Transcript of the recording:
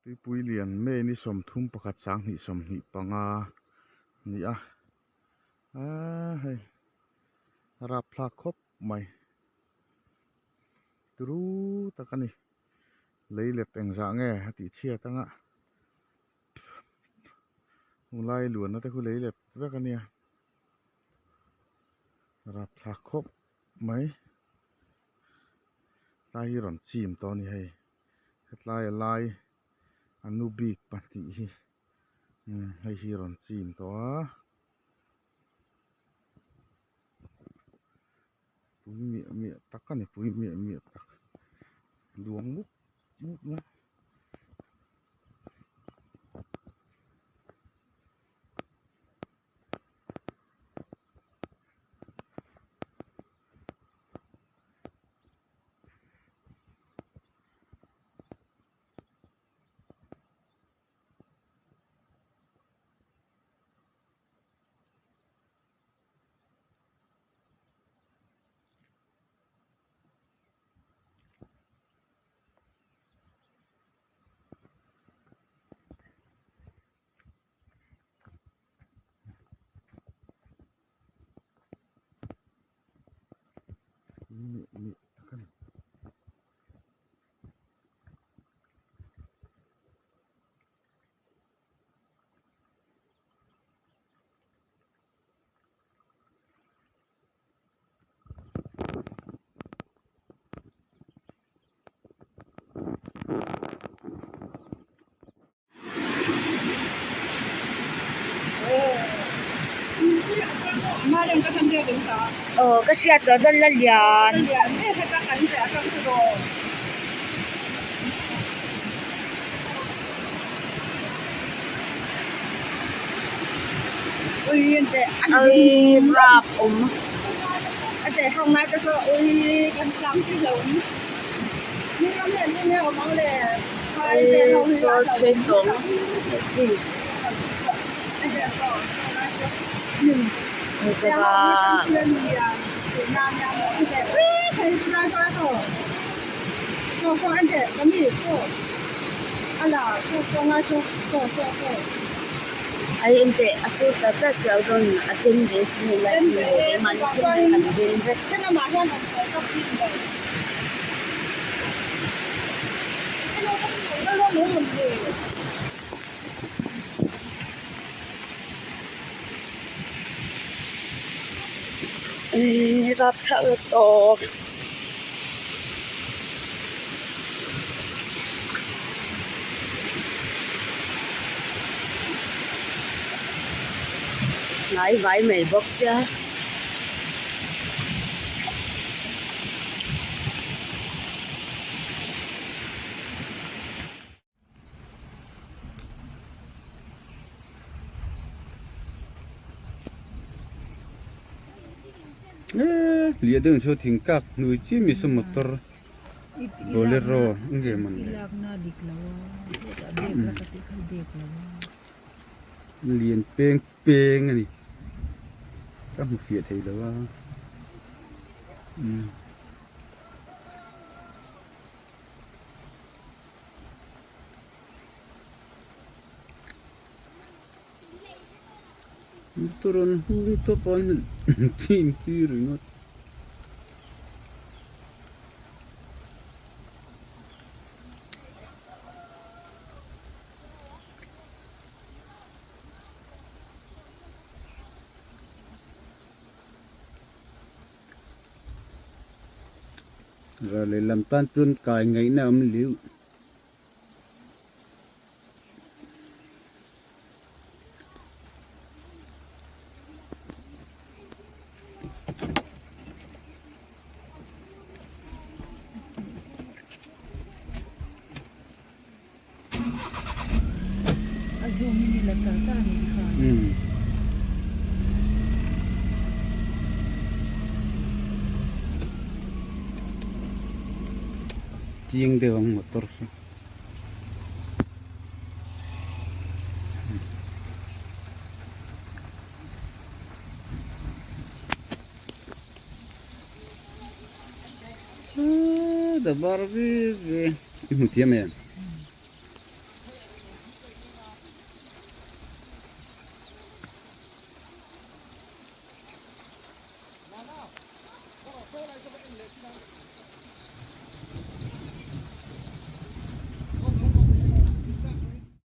Tuipui lian May ni 31 2025 a ni a, aaa hei a rapthlak khawp mai turu tak a ni lei let engzah nge a tih chhiat anga hunlai luanna te khu lei let vek a nia rapthlak khawp mai tlai hi rawn chim tawh a ni hei. Hetlai a lai a nu bik pahnih hi umm hei hi rawn chim tawh a pui miah miah tak a ni pui miah miah tak luang mup mup mai. Aw ka hriat tawh dawn la lian. Ui rap awm. Ai engteh a sur ta ta siau dawn a den ve si hei lai hi maw keimahni thil hi kan den vek. Rapthlak na tawp. Hnai vai mai bawk sia. Liah deuh chu thing kak hnui chi mi saw motor bolero nge mawn le lian peng peng a ni ka hmu fiah thei lo a. Motor an hung tawp a an chim tir ringawt. Ral lehlam tan chuan kai ngaihna a awm liu. A zoom in i la char char a nih kha. Umm. Chiang deuh ang motor chu. Aa da bar ve ve. I hmu thiam em? Saw lai saw va en leh chin a.